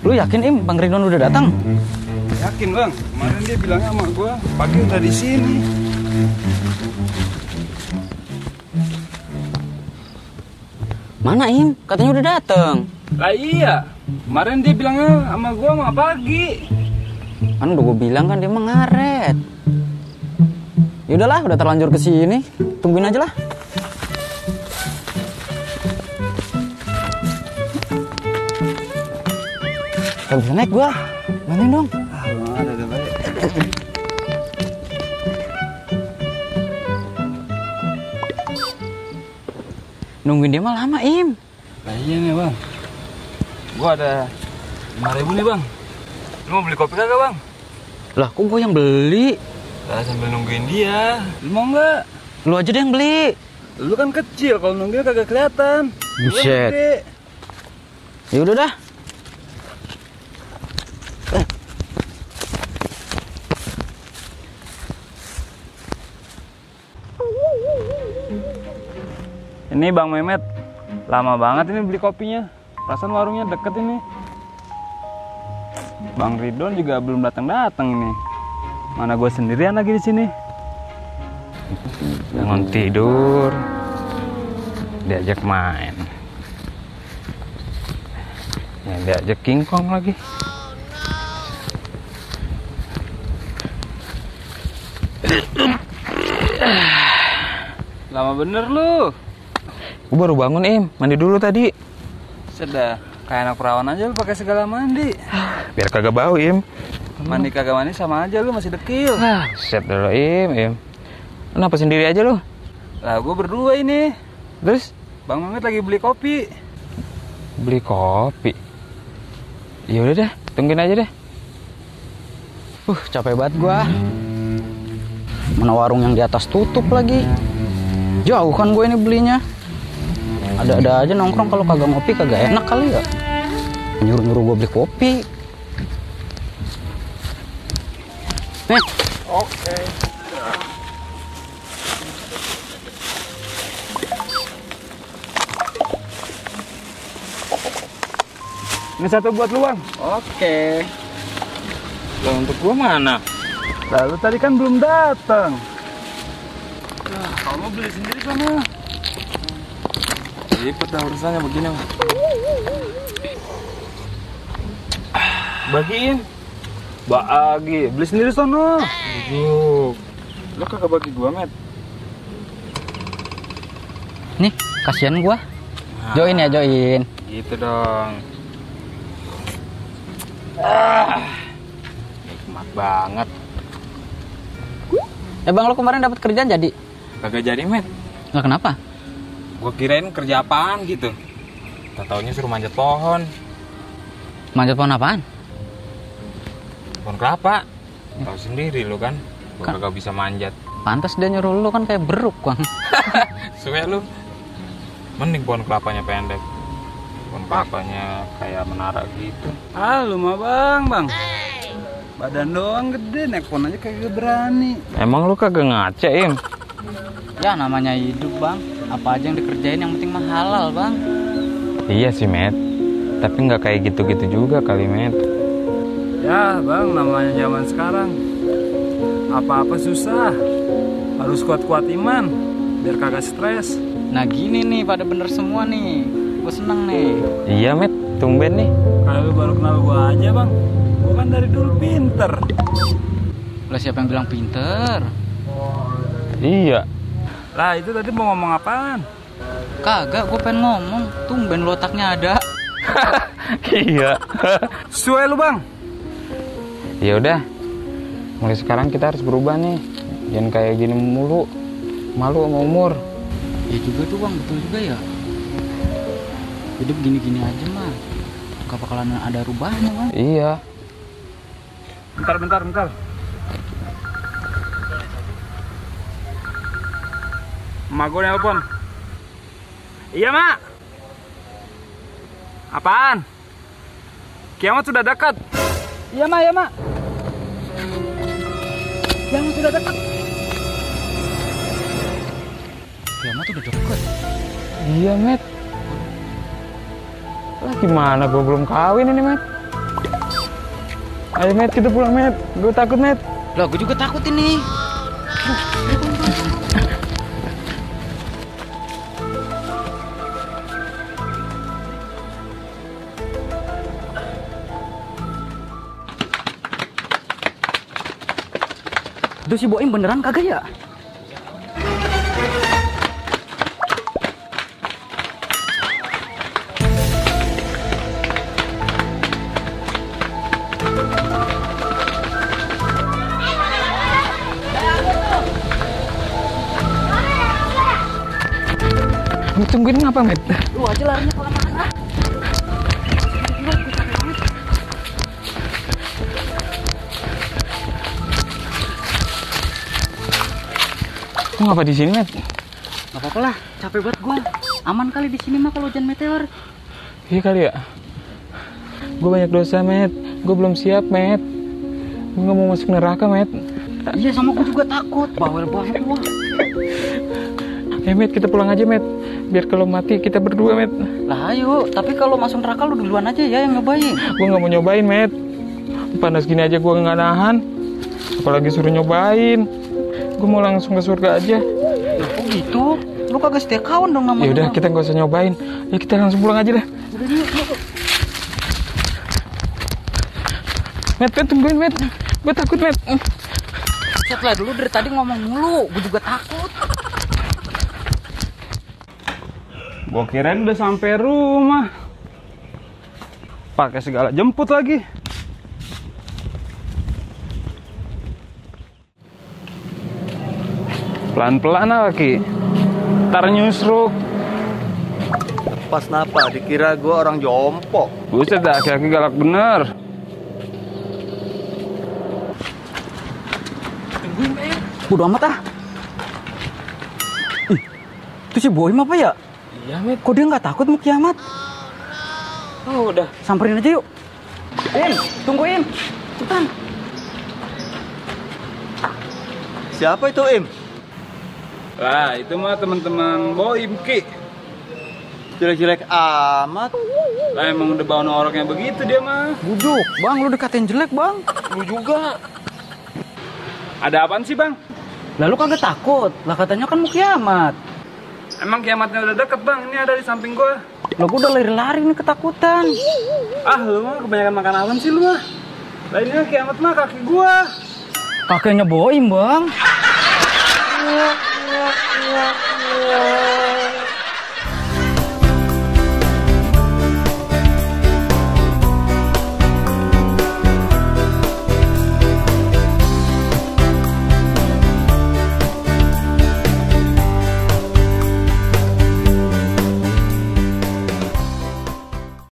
Lu yakin Im, Bang Ridwan udah datang? Yakin bang, kemarin dia bilangnya sama gue pagi udah di sini. Mana Im? Katanya udah datang. Lah iya, kemarin dia bilangnya sama gue sama pagi. Kan udah gue bilang kan dia mengaret. Ya udahlah, udah terlanjur ke sini. Tungguin aja lah. Gak bisa naik gua. Bantuin dong. Belum ada udah baik. Nungguin dia mah lama, Im. Lah iya nih bang, gue ada 5.000 nih bang. Lu mau beli kopi kagak bang? Lah, kok gua yang beli? Lah sambil nungguin dia, lu mau nggak? Lu aja deh yang beli. Lu kan kecil, kalau nungguin kagak kelihatan. Buset. Ya udah dah. Ini Bang Mehmet, lama banget ini beli kopinya. Perasaan warungnya deket ini. Bang Ridwan juga belum datang ini. Mana gue sendirian lagi di sini. Jangan tidur. Diajak main. Ya, diajak King Kong lagi. Lama bener lu. Gue baru bangun, Im. Mandi dulu tadi. Sudah, kayak anak perawan aja lu pakai segala mandi. Biar kagak bau, Im. Mandi kagak mandi sama aja lu masih dekil. Set dulu, Im. Kenapa sendiri aja lu? Lah gue berdua ini. Terus? Bang Mehmet lagi beli kopi. Beli kopi? Ya udah deh, tungguin aja deh. Capek banget gua. Mana warung yang di atas tutup lagi. Jauh kan gue ini belinya. Ada-ada aja nongkrong, kalau kagak ngopi kagak enak kali ya. Nyuruh-nyuruh gue beli kopi. Oke. Ini satu buat lu bang. Oke. Lah untuk gua mana? Lalu tadi kan belum datang. Nah, kalau mau beli sendiri sana. Ribet dah urusannya begini. Bagiin. Bagi, beli sendiri sono. Lo kagak bagi gua, Met. Nih, kasihan gua. Join ya, join. Gitu dong. Nikmat banget. Bang, lo kemarin dapat kerjaan jadi? Kagak jadi, Met. Nggak, kenapa? Gua kirain kerja apaan gitu. Tak taunya suruh manjat pohon. Manjat pohon apaan? Pohon kelapa. Tahu sendiri lu kan. Gua kagak bisa manjat. Pantas dia nyuruh lu kan kayak beruk, Bang. Suwe lu. Mending pohon kelapanya pendek. Pohon kelapanya kayak menara gitu. Ah, lu mah bang. Badan doang gede, naik pohon aja kayak berani. Emang lu kagak ngaca, Im? Ya namanya hidup, Bang. Apa aja yang dikerjain yang penting mah halal, Bang. Iya sih, Met. Tapi nggak kayak gitu-gitu juga kali, Met. Ya, Bang, namanya zaman sekarang. Apa-apa susah. Harus kuat-kuat iman biar kagak stres. Nah gini nih, pada bener semua nih. Gue seneng nih. Iya, Met. Tumben nih. Kayak lu baru kenal gua aja, Bang. Gua kan dari dulu pinter. Lah siapa yang bilang pinter? Iya. Lah, itu tadi mau ngomong apaan? Kagak, gue pengen ngomong. Tumben lu otaknya ada. Iya. Sesuai lu, Bang. Ya udah. Mulai sekarang kita harus berubah nih. Jangan kayak gini mulu. Malu sama umur. Ya juga tuh, Bang, betul juga ya. Hidup gini-gini aja mah gak bakalan ada rubahnya, Bang. Iya. Bentar. Emak gue nelpon. Iya, Mak. Apaan? Kiamat sudah dekat. Iya, Mak. Kiamat sudah dekat. Kiamat udah deket. Iya, Met. Lah gimana, gue belum kawin ini, Met. Ayo Met, kita pulang Met. Gue takut Met. Lah, gue juga takut ini. Itu si Boim beneran kagak ya? Tungguin ngapa Met? Lu aja larinya kelamaan ah. Lu ngapa di sini Met? Gak apa-apa lah, capek banget gua. Aman kali di sini mah kalau hujan meteor. Iya kali ya. Gue banyak dosa Met. Gue belum siap Met. Gue gak mau masuk neraka Met. Iya, sama gua juga takut. Bawel banget gua. Met, kita pulang aja Met. Biar kalau mati kita berdua Met. Lah ayo, tapi kalau masuk neraka lu duluan aja ya yang nyobain. Gue gak mau nyobain Met. Panas gini aja gue gak nahan. Apalagi suruh nyobain. Gue mau langsung ke surga aja. Loh, kok gitu? Lu kagak setia kawan dong namanya. Ya udah, kita gak usah nyobain. Ya kita langsung pulang aja dah. Udah yuk. Met, tungguin Met. Gue takut Met. Setelah dulu dari tadi ngomong mulu, gue juga takut. Gua kirain udah sampai rumah. Pakai segala jemput lagi. Pelan-pelan lagi. Ntar nyusruk. Pas napa? Dikira gue orang jompo. Buset dah, kaki galak bener. Bodo amat ah. Ih, itu si Boim apa ya? Iya Met. Kok dia nggak takut mau kiamat? Oh udah. Samperin aja yuk. Im, tungguin. Cepetan. Siapa itu Im? Lah, itu mah teman-teman Boim Ki. Jelek-jelek amat. Lah emang udah bawaan orangnya begitu dia mah. Bujuk, bang, lu dikatain jelek bang. Lu juga. Ada apaan sih, Bang? Lalu kagak takut? Lah katanya kan mau kiamat. Emang kiamatnya udah deket, Bang. Ini ada di samping gua. Lo gua udah lari-lari nih ketakutan. Ah, lu mah kebanyakan makan apaan sih lu mah? Lah ini kiamat mah kaki gua. Kakeknya Boim bang.